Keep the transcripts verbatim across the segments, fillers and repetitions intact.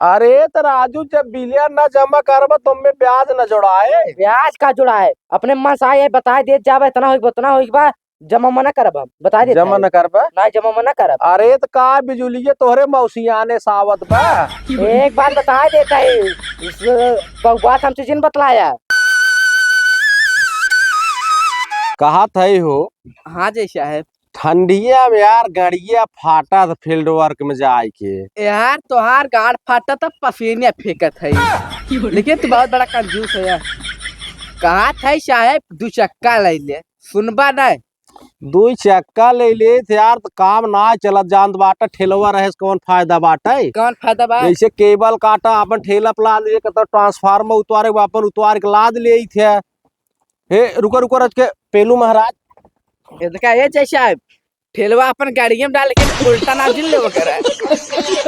अरे त राजू, जब बिलिया न जमा करबा तो हमें ब्याज न जोड़ाए। ब्याज का जोड़ाए? अपने मन से आए, बताए देत जाबा, इतना होई, उतना होई बा, जमा मना करब हम, बताए देत जमा है। न करबा? ना, जमा मना करब। अरे त का बिजुलिये तोहरे मौसियाने सावत बा? एक बात बताए देत है, इस बउआ से हमसे जिन बतलाया। कहत है हो। हाँ जैसा है। ठंडिया में यार गड़िया फाटा था field work में जाए के। यार तोहार गाड़ फाटा था, पसीने फेंकत है। लेकिन तू बहुत बड़ा कंजूस है यार। कहा था साहेब दू चक्का ले ले, सुनबा नहीं। दू चक्का ले ले थे यार, तो काम ना चलत जानत बाटे, ठेलवा रहे से कौन फायदा बाटे? कौन फायदा बा? जैसे केबल काटा, अपन ठेला पे लाद लिए, कतो ट्रांसफार्मर उतारे, वो अपन उतार के लाद ले थे। हे, रुको, रुको, रच के, पेलू महाराज। ये देखा, ये जय साहब, ठेलवा अपन गाड़िया में डाल के उल्टा नाव जिन लेबो करे।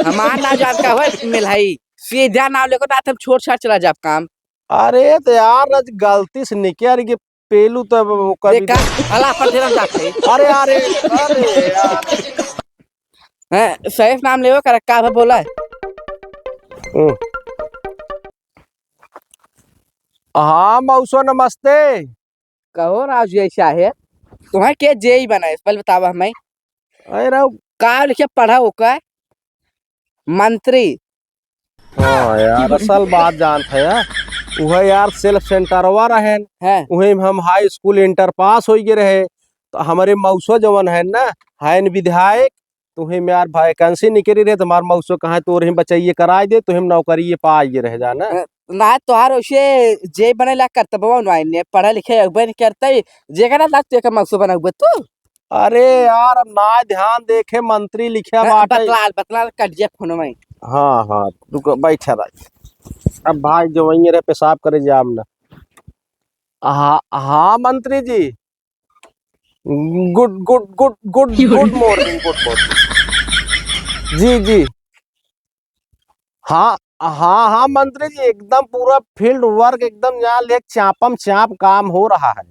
हमार नाव जात का होय, मिलहाई। सीधा नाव लेको, ना त हम छोड़ छाड़ चला जाब काम। अरे, तो यार, आज गलती से निकल गए, पेलू तो वो कभी देखा, दे- हला अपन ठेला में जाते। अरे, अरे, अरे, यार। हैं, सैफ नाम लेबो करे, का भा बोला है? हम्म। हाँ, मौसो नमस्ते। कहो राजू, ऐसा है, तुम्हें के जेई बनाए, पहले बतावा हमें। अरे राव। का लिखे पढ़ा ओकर? मंत्री। हाँ यार, असल बात जानत है यार, उहे यार self centerवा रहेन, हैं। उहे में हम high school inter pass होइ गए रहे, तो हमरे मौसो जवन है ना, है न विधायक, तुहे में यार vacancy निकली रहे, तुम्हार मौसो कहाँ तोरे हम बचइये कराए दे, तुहे हम नौकरी ये पाइये रह जाना। अ, ना तोहार वैसे जे बने ला करतबवा उनवाइन ने, पढ़े लिखे अगबे नहीं करते, जेकरा ला तू एक मौसो बनाउबे तू। अरे यार, अब ना ध्यान देखे, मंत्री लिखे अ, बाटे। बतलाल, बतलाल कट जे फोन में। हाँ, हाँ, रुको, बैठा रह। अब भाई जो वहीं रहे, पेशाब करे जाम ना। हाँ, हाँ, मंत्री जी। Good, good, good, good, good morning, good morning। जी, जी। हाँ, हाँ, हाँ, मंत्री जी, एकदम पूरा field work एकदम यहाँ ले चापम चाप काम हो रहा है।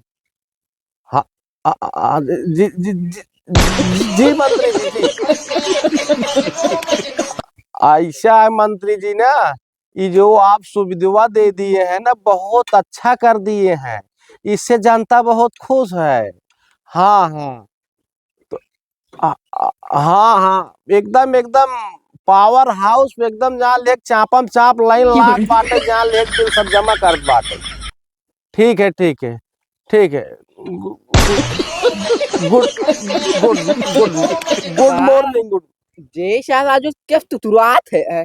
हाँ, आ, आ, आ, जी, जी, जी, जी, मंत्री जी, जी। ऐसा है मंत्री जी ना, ये जो आप सुविधा दे दिए हैं ना, बहुत अच्छा कर दिए हैं, इससे जनता बहुत खुश है। हाँ, हाँ। तो, आ, आ, हाँ, हाँ, एकदम, एकदम power house, एकदम जहाँ लेक चापम चाप line लाग बाटे, जहाँ लेक बिल सब जमा करत बाटे। ठीक है, ठीक है, ठीक है। Good, good, good, good morning, good। जय शाह राजू, क्या तुतुरात है?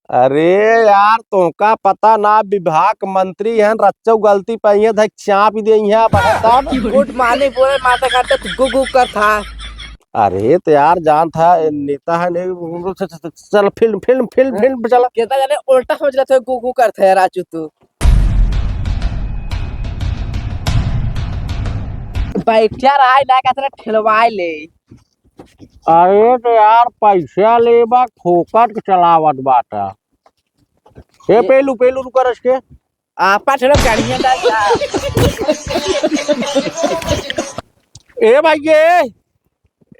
अरे यार, तोहका पता ना, विभाग मंत्री हैं, रच्चो गलती पे हैं, धक चाप दे हैं, बहता ना। Good morning बोले, माता करते तो गु गु कर था। अरे तो यार, जान था, नेता है नहीं, चल फिल्म, फिल्म, फिल्म, फिल्म पे चला। कितना जाने उल्टा समझ लेते हो, गु गु कर था यार, राजू तू। बैठा रहा है, ना कहते ठेलवाए ले। अरे तो यार, पैसा लेबा, फोकट के चलावत बाटा। ए, ये पेलू, पेलू, रुका रच के। आपा चलो गाड़ियां डाल जा। ए भैया,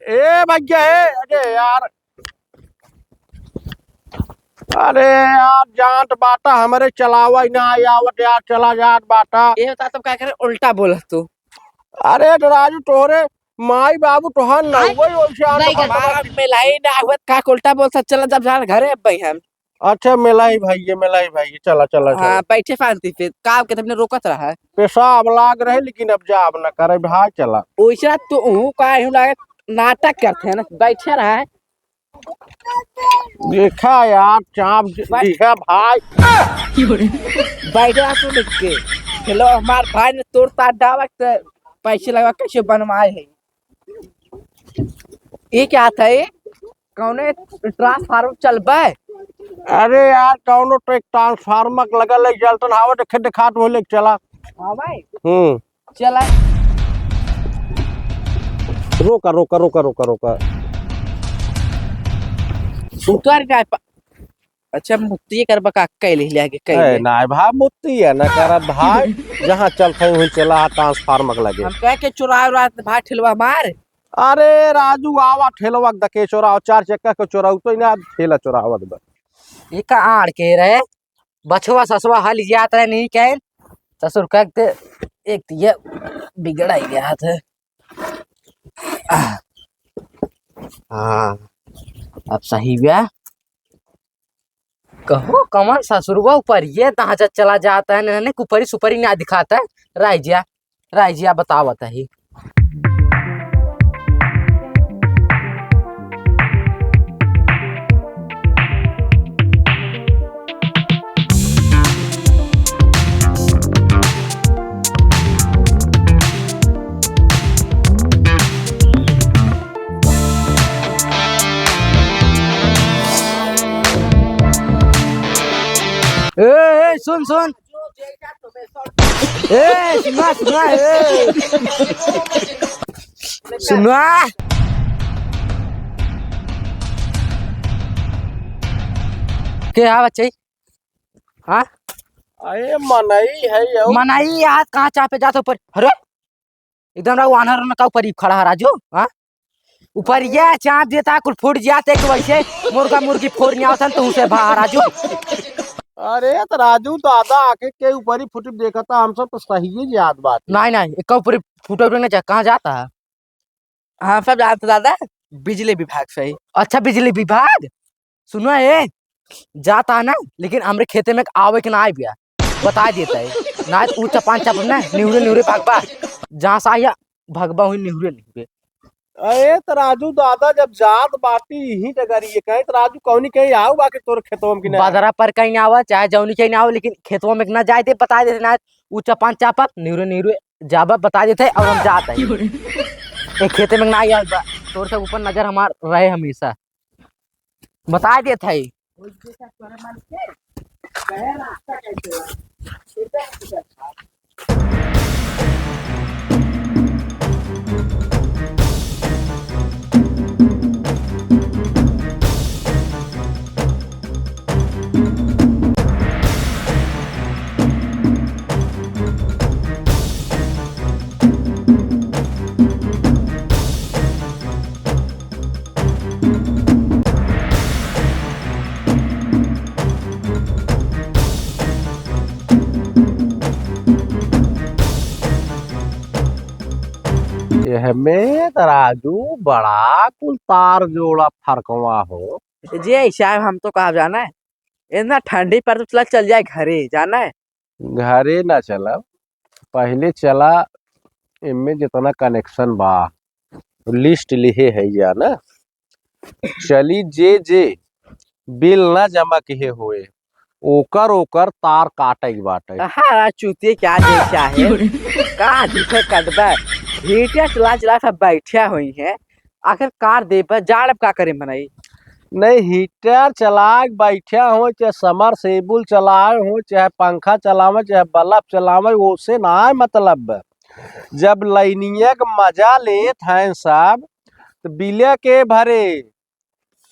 ए भैया, ए, अरे यार, अरे यार, जात बाटा हमरे चलावा ही ना आवत यार, चला जात बाटा। ये बता, तब का करे, उल्टा बोलत तू। अरे तो राजू, तोहरे माई बाबू तोहार ना हुआ ही वैसे आन नहीं, पकड़ हमारा मिलाई ना हुआ, का उल्टा बोल सक, चला जब जान घरे अब भाई हम। अच्छा, मिलाई भाई, ये मिलाई भाई, ये चला, चला, हाँ, चला। बैठे शांति पे, का के तुमने रोकत रहा है? पेशाब लाग रहे, लेकिन अब जाब ना करे भाई, चला। ओइसा तो हूँ का हूँ लागे, नाटक करते हैं ना, बैठे रहा है। देखा यार, चाप ज-, बैठ। दिखा भाई। बैठे रहा तू लिख के। चलो, हमार भाई ने तोड़ तार डावा, तो पैसे लगा कैसे बनवाए है? ये क्या था ये? कौने ट्रांसफार्मर चलबे? अरे यार, कौनो तो एक ट्रांसफार्मर लगल है, जलतन हवा देखे देखात बोले, चला। हाँ भाई। हम्म। चला। रोका, रोका, रोका, रोका, रोका। उतर जाए पा-, अच्छा, मुत्ती करबा का, कैले ले आगे, कैले। ए, नाय भाई, मुत्ती है ना करब भाई। जहाँ चलत है, वहीं चला, ट्रांसफार्मर लगे। हम कह के चुराव रात भाई ठेलवा मार। अरे राजू, आवा ठेलवा दके चोराव, चार चक्का के चोराव, तो इन्हें आज ठेला चोरावत बा। ये का आड़ के रहे? बछवा ससवा हल जात रहे नहीं कहे। ससुर कहते एक तो ये बिगड़ ही गया था। हाँ, अब सही बा। कहो कमन ससुरवा ऊपर ये तहाँ चला जाता है, नहीं कुपरी सुपरी ना दिखाता है। राय जिया, राय जिया बतावत है। ए, ए, सुन, सुन। ए, सुना, सुना, ए। सुना। के हा बच्चे? हाँ? अरे मनई है यो। मनई यार, कहाँ चापे जात ऊपर? अरे, एकदम राउ आन्हर न का ऊपर ही खड़ा है राजू, हाँ? ऊपर ये चाँद देता, कुल फूट जाते कि वैसे मुर्गा मुर्गी फोड़ नहीं आवतन तो उसे भा राजू। अरे तो राजू दादा आके के ऊपर ही फुटी देखता, हम सब तो सही है याद बात। नहीं, नहीं, एक ऊपर ही फूटे उठे नहीं जा, कहाँ जाता है? हम सब जानते दादा, बिजली विभाग से ही। अच्छा, बिजली विभाग? सुनो ए, जाता है ना, लेकिन हमरे खेते में आवे के ना आए बिया, बता देता है। ना तो ऊंचा पान चाप ना, निहुरे निहुरे भागबा, जहाँ से आया भगबा हुई निहुरे निहुरे। अरे तो राजू दादा जब जात बाटी यहीं डगरिए कहीं तो राजू कौनी कहीं आऊ बाकी तोर खेतवा में कि ना? बदरा पर कहीं ना आवा, चाहे जौनी कहीं ना आवा, लेकिन खेतवा में ना जाए दे, बता देते ना, ऊंचा पान चापा निहुरे निहुरे जाबा, बता देते और हम जात है। एक खेते में ना आया बा, तोर सब ऊपर नजर हमार रहे हमेशा। बताइ देत हई। एहमे त राजू बड़ा कुल तार जोड़ा फरकवा हो। जी साहब, हम तो कहा जाना है, इतना ठंडी पर तो चला चल जाए घरे, जाना है। घरे ना चलब, पहिले चला, एमे जितना connection बा, list लिहे है या ना, चली जे जे bill ना जमा किहे होए, ओकर ओकर तार काटे के बाटे। हाँ, चूतिए क्या जैसा है, का दिखे कटबा, heater चला चला सब बैठा हुई है, आखिर कार दे पर जाड़ अब का करे मनई? नहीं, heater चलाए के बैठा हो, चाहे submersible चलाए हो, चाहे पंखा चलावे, चाहे bulb चलावे, ओसे ना मतलब बा। जब लैनिया के मजा लेत हैं सब, तो बिले के भरे,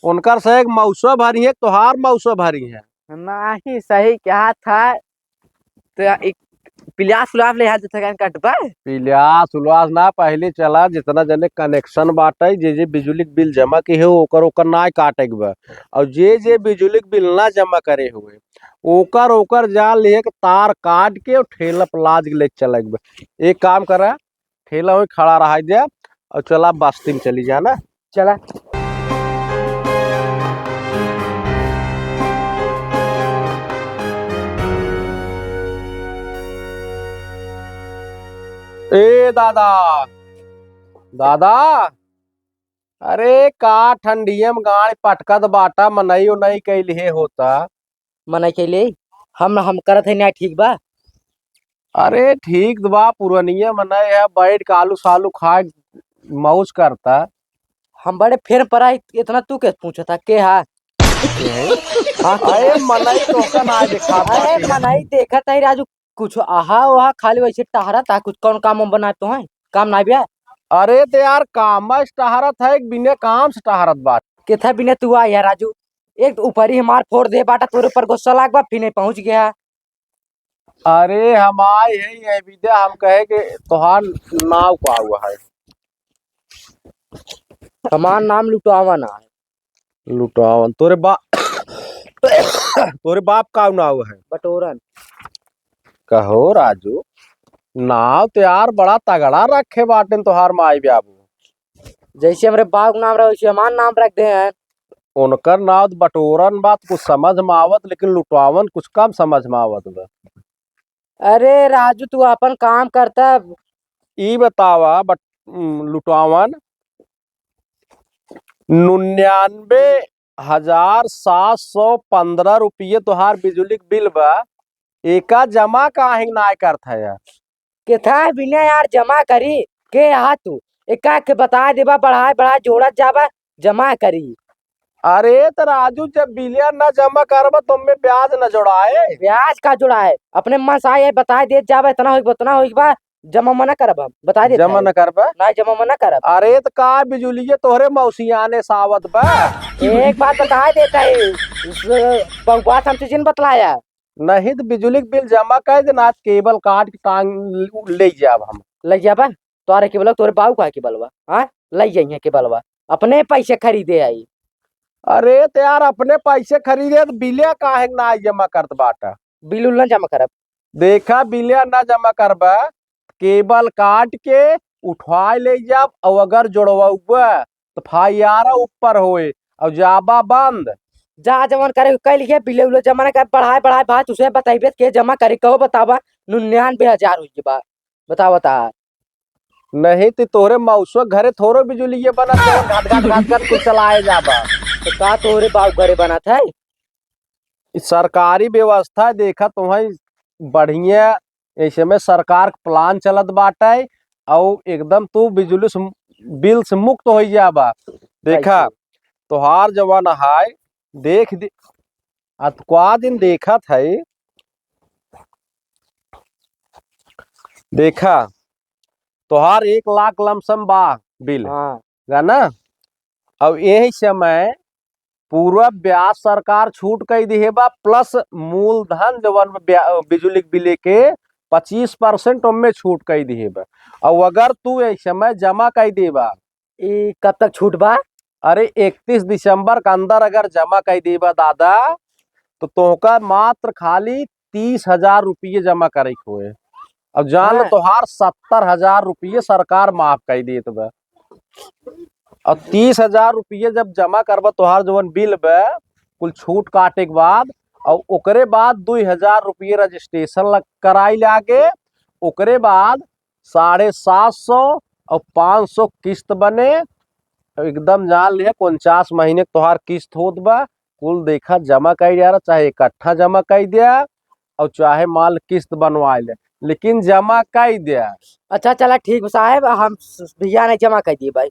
उनकर से एक मौसो भरी है, तोहार मौसो भरी है। नाही, सही कहा था। तो एक पिलास उलास ले हाथ जैसे कहीं कटबा? पिलास उलास ना, पहले चला, जितना जने connection बाटे, जे जे बिजुली के बिल जमा किहे हो, ओकर ओकर ना काटे के बा। और जे जे बिजुली के बिल ना जमा करे हुए, ओकर ओकर जा लेके तार काट के और ठेला पर लाद के ले चले के बा। एक काम करा, ठेला वहीं खड़ा रहा दे और चला बस्ती में चली जाना। चला। ए दादा, दादा, अरे का ठंडिया में गाड़ पटकत बाटा, मनई उनई कैलिहे होता। मनई कैले, हम, हम करत है ना, ठीक बा? अरे ठीक त बा, पुरनिया मनई है, बैठ के आलू सालू खाए मौज करता। हम बड़े फेर पर आई, इतना तू के पूछता, के हा? हाँ, के? अरे मनई तो का ना दिखात अरे बाटे। मनई देखत है राजू, कुछ आहा ओहा खाली वैसे टहरत है, कुछ कौन काम वाम बनाए तो है? काम ना बिया? अरे तो यार काम से टहरत है, बिना काम से टहरत बाटे। केथा बिना तू आ यार राजू, एक तो ऊपर ही मार फोड़ दे बाटा, तोरे पर गुस्सा लाग बा, फिर नहीं पहुँच गया। अरे हम आए हैं ये विद्या, हम कहे कि तोहार नाव का हुआ है? हमार नाम लुटावन है। लुटावन तोरे बा-, तोरे बाप का नाव है? बटोरन। कहो राजू, नाव तो यार बड़ा तगड़ा रखे बाटेन तोहार माई बाबू। जैसे हमरे बाप का नाम रहे, वैसे हमार नाम रख दे हैं। उनकर नाव तो बटोरन बा, तो कुछ समझ में आवत, लेकिन लुटावन कुछ कम समझ में आवत बा। अरे राजू, तू अपन काम करता। ई बतावा, बट-, उम, लुटावन, निन्यानवे हजार सात सौ पन्द्रह रुपये तोहार बिजुली के बिल बा, एका जमा काहे नाय करत है यार? केथा बिना यार जमा करी, के हा तू? एका के बताए देबा, बढ़ाए बढ़ाए जोड़त जाबा, जमा करी। अरे त राजू, जब बिलिया ना जमा करबा तो हमें ब्याज ना जोड़ाए। ब्याज का जोड़ाए? अपने मन से आए बताए देत जाबा, इतना होइक बा, उतना होइक बा, जमा मना करब हम, बताए देत जमा है। ना करबा? ना, जमा मना करब। अरे त का बिजुलिये तोहरे मौसियाने सावत बा? एक बात बताए देता है, उस बउआ से हमसे जिन बतलाया। नहीं त बिजुली के बिल जमा कर देना, आज केबल काट के टांग ले जाब हम। ले जाबा? तोहरे केबल, तोहरे बाऊ का केबल बा? हाँ, ले जाइए केबल बा, अपने पैसे खरीदे आई। अरे त यार, अपने पैसे खरीदे त बिलिया काहे ना जमा करत बाटा? बिल उल ना जमा करब। देखा, बिलिया ना जमा करबा, केबल काट के उठवाए ले जाब, और अगर जोड़वाउबा तो फाइयारा ऊपर होए और जाबा बंद। जा जवन करे कह लिए, बिले उले जमा ना कर, बढ़ाए बढ़ाए बात उसे बताइबे के जमा करे, कहो बतावा, निन्यानवे हजार हो बा, बतावा ता। नहीं तो तोहरे मौसो घरे थोड़ो बिजुलिये बनत, जवन घाट घाट घाट घाट कुल चलाए जाबा। तो का तोहरे बाऊ घरे बनत है? ई सरकारी व्यवस्था देखा, तोहई बढ़िया, ऐसे में सरकार के प्लान चलत बाटे, और एकदम तू बिजुली से, बिल से मुक्त हो जाबा। देखा, कैसे? तोहार जवन हाय, देख दे, अतकुआ दिन देखत है, देखा, तोहार एक लाख लमसम बा बिल, हाँ। है ना? अब यही समय पूरा ब्याज सरकार छूट कई दिहे बा, प्लस मूलधन जवन ब्या-, बिजुली के बिले के पच्चीस परसेंट ओमे छूट कई दिहे बा। और अगर तू यही समय जमा कई देबा, ई कब तक छूट बा? अरे, इकतीस दिसंबर के अंदर अगर जमा कई देबा दादा, तो तोहका मात्र खाली तीस हजार रुपये जमा करे के होए। अब जान लो, हाँ। तोहार सत्तर हजार रुपये सरकार माफ कई देत बा। और तीस हजार रुपये जब जमा करबा, तोहार जवन बिल बा, कुल छूट काटे के बाद, और ओकरे बाद दुई हजार रुपये रजिस्ट्रेशन लग, कराई लागे, ओकरे बाद साढ़े सात सौ और पाँच सौ किस्त बने। एकदम जान लिया, उनचास महीने के तोहार किस्त होत बा, कुल देखा जमा कई जा रहा, चाहे इकट्ठा जमा कई दिया और चाहे माल किस्त बनवा ले, लेकिन जमा कई दिया। अच्छा, चला ठीक बा साहेब, हम स-, भैया नहीं जमा कई दिए भाई।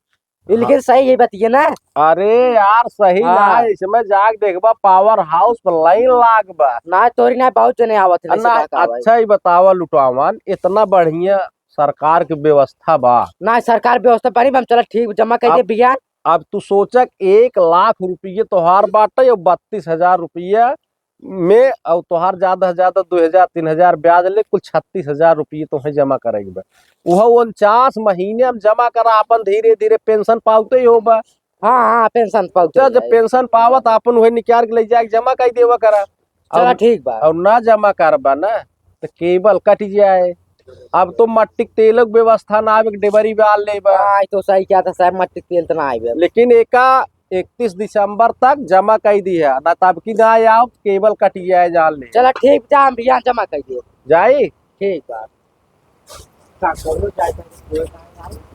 ये हाँ। लेकिन सही ये बतिए ना। अरे यार, सही हाँ। ना, इसमें जाके देखबा, पावर हाउस पर लाइन लाग बा। ना, तोरी ना, बहुत जने आवत है, ना, ऐसे का भाई? अच्छा ही बतावा लुटावन, इतना बढ़िया सरकार की व्यवस्था बा। ना, सरकार व्यवस्था बनी बा, हम चला ठीक, जमा कर दे अब, भैया। अब तू सोचा, एक लाख रुपये तोहार बाटे और बत्तीस हजार रुपया में, और तोहार ज्यादा से ज्यादा दो हजार, तीन हजार ब्याज ले, कुल छत्तीस हजार रुपये तोहे जमा करेके बा। वह उनचास महीने हम जमा करा, अपन धीरे धीरे पेंशन पावते ही होबा। हाँ, हाँ, पेंशन पावते तो जब ही। पेंशन पावत, अपन वही निकाल के ले जाके जमा कर देवा करा। चला, और, ठीक बा। और ना जमा करबा ना, तो केबल कट जाए। अब तो मट्टी के तेल के व्यवस्था ना आवे, डेबरी बाल लेबा। हाँ, ई तो सही कहत है साहब, मट्टी के तेल तो ना आवे। लेकिन एका इकतीस दिसंबर तक जमा कई दिया, ना तब की ना आओ, केबल कट जाए, जान ले। चला ठीक, जा हम भैया जमा कर दिए। जाई? ठीक बा। का करो जाए तो